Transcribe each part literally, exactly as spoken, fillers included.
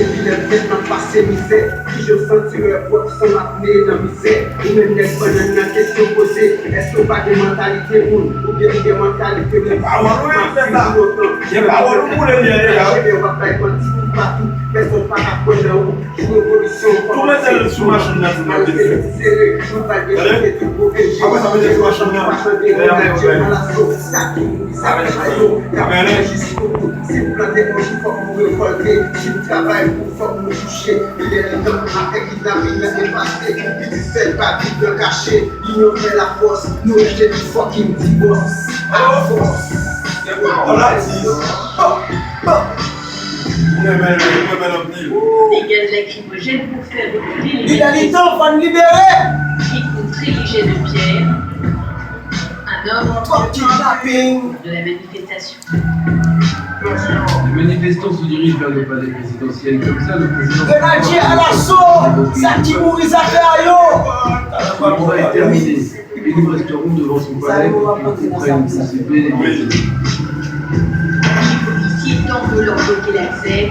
Epi lè m fèt m ap pase mizè, kijan w santi w wè pwòp san m ap neye nan mizè? Ou menm nèg bannann nan kesyon poze, èske w pa gen mantalite moun? Oubyen ou gen mantalite moun? Gen pawòl wi, m fè sa. Gen pawòl ou boule li an deja wi. Chimè w ap bay manti toupatou, pèsonn pa ka kwè nan ou. Jou revolisyon w kòmanse. Tou mete l sou machin nan tou nan pye. Sere, nou pral dechoute tout move je. Apre sa mete l sou machin nan. Sa ki mouri, sa ki pa yo, y ap fè jis pou nou. Si nou plante yon jou, fòk nou revòlte. Si nou travay pou, fòk nou touche. Lè letan avèk kidnapin nan efase, pitit sèl pa viv nan kache. Linyon fè lafòs, nou rete nou fucking divòs. Alafòs. Bon, bon. Mwen renmen l, mwen renmen l anpil. Des gaz lacrymogènes pour faire reculer les manifestants. Li lè li tan, fò n libere. Qui ont très léger de pierre un homme de la manifestation. Les manifestants se dirigent vers le palais présidentiel. Comme ça, le président Grenadye alaso! Sa ki mouri, sa fè a yo! Le combat est terminé. Et nous resterons devant son palais pour qu'il comprenne que c'est bel et bien fini. Les policiers tentent de leur bloquer l'accès.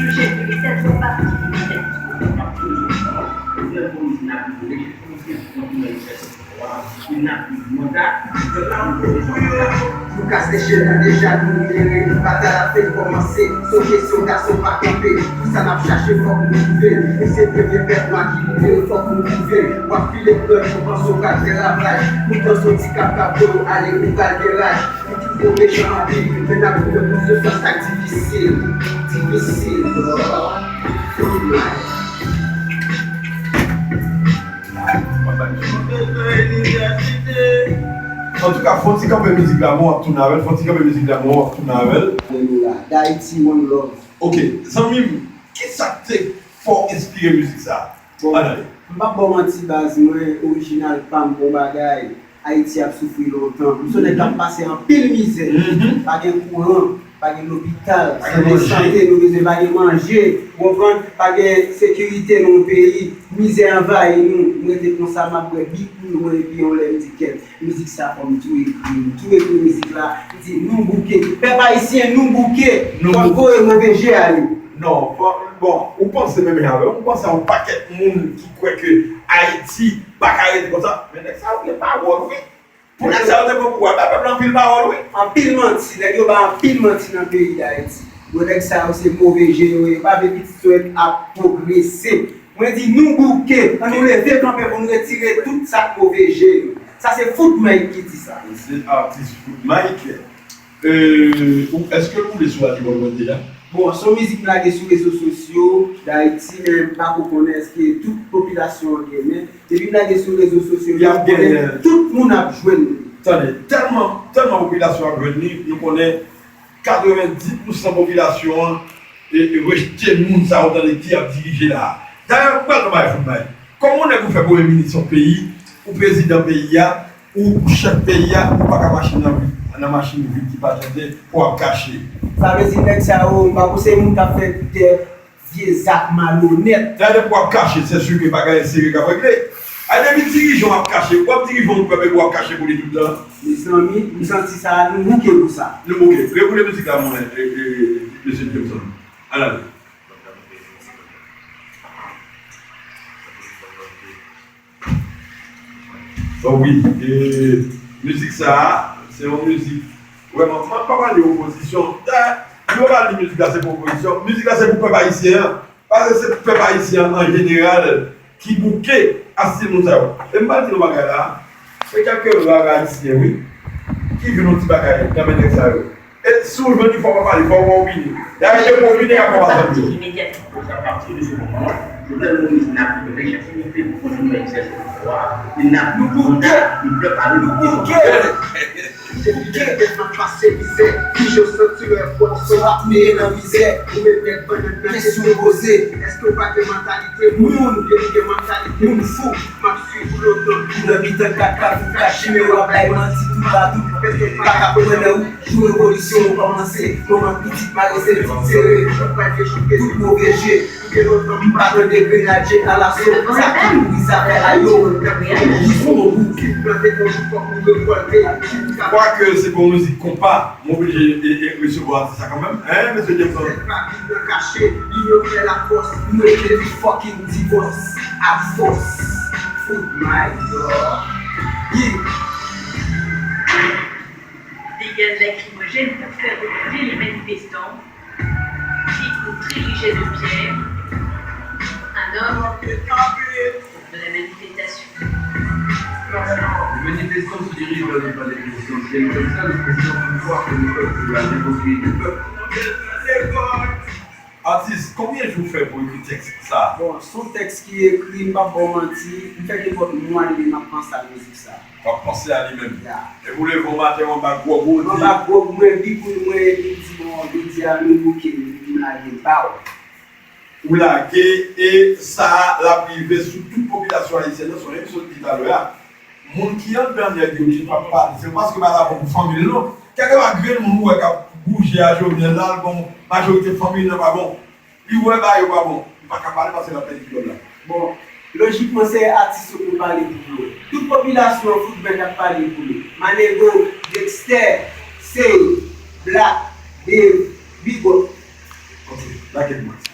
Le chef de l'État doit partir. Nou kase chen nan deja nou libere, batay la fenk kòmanse. Se yon kesyon gason pa kanpe, tout sa n ap chache fòk nou twouve. Nou se premye pèp nwa ki libere, fòk nou twouve. W ap file krèv, ou panse w pral fè ravaj. Poutan se yon ti kap k ap voye w ale, ou pral gen raj. Nou twouve w mechan anpil, men n ap rive pou se fè sa k difisil. Difisil. Antouka, fò n ti kanpe mizik la, mwen w ap tounen avè l. Fò n ti kanpe mizik la, mwen w ap tounen avè l. Alelouya. Dayiti, one love. Ok, zanmi m, kisa k te fè w enspire mizik sa a? Bon, ann ale. M p ap ba w manti, baz, mwen, orijinal pa m, bon bagay. Ayiti ap soufri lontan. M se yon nèg k ap pase anpil mizè. Mhm. Pa gen kouran, pa gen lopital, pa gen sante, nou bezwen, pa gen manje, ou konprann? Pa gen sekirite nan yon peyi. Mizè anvayi nou. M rete konsa, m ap bwè bikoulo mwen epi yon lè m di, kèt, mizik sa fò m tou ekri. M tou ekri mizik la. M di, nou bouke. Pèp ayisyen, nou bouke. Fò n voye move je ale. Non, bon, ou panse menm jan avè m. Ou panse a yon pakèt moun ki kwè ke Ayiti pa ka rete konsa. Men nèg sa yo gen pawòl, wi. Pou nèg sa yo te pran pouvwa, bay pèp la anpil pawòl, wi. Anpil manti. Nèg yo bay anpil manti nan peyi Dayiti. Bon, nèg sa yo se move je yo ye. Yo pa vle pitit yo ap pwogrese. Mwen di nou bouke. Ann nou leve kanpe pou nou retire tout sa k move je yo. Sa se Food Mike ki di sa. Se atis Food Mike. Euh, ou, èske l boule sou Radyo Bòlbòt deja? Bon, se yon mizik m lage sou rezo sosyo Dayiti, men m pa ko konnen èske tout popilasyon an gen, men depi m lage sou rezo sosyo yo, konnen tout moun ap jwenn li. Tande, tèlman, tèlman popilasyon ap jwenn li, nou konnen katrevenndis pousan popilasyon an e, e rejte moun sa yo, tande, ki ap dirije la a. Dayè, m pral nan bagay Food Mike. Kòman yon nèg ou fè premye minis yon peyi, ou prezidan peyi a, ou chèf peyi a, ou pa ka mache nan vid, nan machin vid ki pa chanje, pou w ap kache. Sa vle di nèg sa yo, m pa konseye moun k ap fè de vye zak malonèt. Tande, pou w ap kache, se si ke bagay serye k ap regle. A depi dirijan w ap kache, w ap dirije yon pèp epi w ap kache pou li tout tan. Mezanmi, m santi sa, nou bouke pou sa. Nou bouke. Rekoute mizik la, mwen, e, e, e, mesye Jameson. Ann ale. Oh wi, e, mizik sa a, se yon mizik, vrèman, m pa pale opozisyon. Eh, yo pa di mizik la se pou opozisyon. Mizik la se pou pèp ayisyen an. Paske se pèp ayisyen an, an jeneral, ki bouke a stil moun sa yo. E m pral di nou bagay la, se kèlke ra ayisyen, wi, ki jwenn yon ti bagay nan men nèg sa yo. E si w jwenn li, fò w pa pale, fò w pa opine. Dayè, depi w opine, y ap pran pa zanmi w. Immédiatement, à partir de ce moment, Jovenel Moïse n'a plus de légitimité pour continuer à exercer le pouvoir. Il n'a plus de mandat, il ne peut pas le pouvoir. Se bouke, m ap pase mizè. Kijan w santi w wè pwòp san w ap neye nan mizè? Ou menm nèg bannann nan kesyon poze, èske w pa gen mantalite moun? Oubyen ou gen mantalite moun fou? M ap swiv ou lontan. Ou nan mitan kat kat, ou ka chimè, w ap bay manti toupatou. Pèsonn pa ka kwè nan ou. Jou revolisyon an kòmanse. Manman pitit mare senti sere. Tout move je. Ke lontan m pa tande grenadye alaso. Sa ki mouri zafè a yo. Jis yon bout. Plante konjou fòk nou rekòlte. Kwake se pa yon mizik konpa, m oblije e, e, resevwa atis sa kanmenm. Hein, mesye Jameson? Sèl pa vin nan kache, li yo fè lafòs. Nou mete li fucking divòs. Afòs. Fout may dò. Yeah. Dégaz lacrymogène pour faire reculer les manifestants. Dites aux dirigés de Pierre, un homme de la manifestation. Les manifestants se dirigent vers le palais présidentiel. Comme ça, le président peut voir que le peuple a révoqué le peuple. Atis, konbyen jou w fè pou ekri tèks sa a? Bon, se yon tèks ki ekri, m p ap ba w manti, m fè nenpòt mwa li m ap panse a mizik sa a. W ap panse a li menm. Ya. Epi w leve yon maten, w anba gwòg, ou di. M anba gwòg, mwen, epi pou mwen, epi m di, bon, jodi a, nou bouke, m lage l ba w. Ou lage, e sa a, l ap rive sou tout popilasyon ayisyèn nan, se yon emisyon m di talè a. Moun ki anndan nèg yo ki p ap pale, se paske pa la bon pou fanmi l non. Kèlkeswa grenn moun ou wè k ap bouje a Jovenel la, l bon, majorite fanmi l nan pa bon. Li wè bagay yo pa bon, li pa ka pale paske l ap pèdi kòb la. Bon, lojikman se atis yo pou pale pou yo. Tout popilasyon an fout bèt ap pale pou yo. Manego, Dexter, Sey, Black, Dave, big up. Ok, lage l mwen.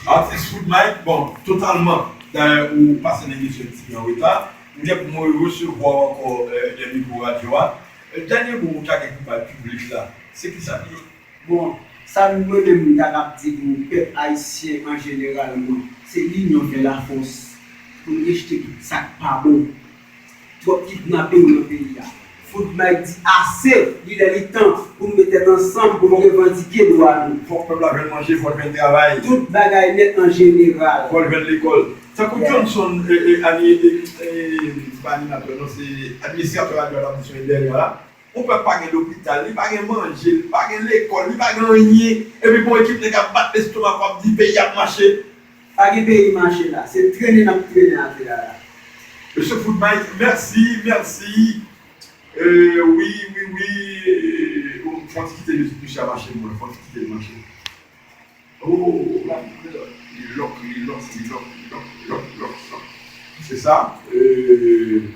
Atis Food Mike, bon, totalman. Dayè, ou pase nan emisyon ti an reta. M gen pou mwen resevwa w ankò, eh, nan mikwo radyo a. Eh, dènye mo ou ta gen pou bay piblik la, se kisa l ye? Bon, sa mwen menm m ta kab di pou pèp ayisyen an jeneralman, se linyon fè lafòs. Pou n rejte tout sa k pa bon. Twòp kidnaping nan peyi a. Food Mike di ase, li lè li tan pou n met tèt ansanm pou n revandike dwa nou. Fòk pèp la jwenn manje, fòk jwenn travay. Tout bagay nèt an jeneral. Fòk jwenn lekòl. Tankou Johnson, eh, eh, ani-, eh, eh, se pa animatè non, se administratè radyo a t ap di sou dènye la. Yon pèp pa gen lopital, li pa gen manje, li pa gen lekòl, li pa gen anyen. Epi gon ekip nèg ap bat lestoma pou ap di peyi ap mache. Pa gen peyi mache la, se trennen n ap trennen atè a la. Mesye Food Mike, mèsi, mèsi. Euh, wi, wi, wi. Euh, fò n ti kite mizik misye a mache, mwen. Fò n ti kite l mache. Oh, la, li lòk, li lòk, li lòk, li lòk, li lòk, li lòk. Se sa. Euh,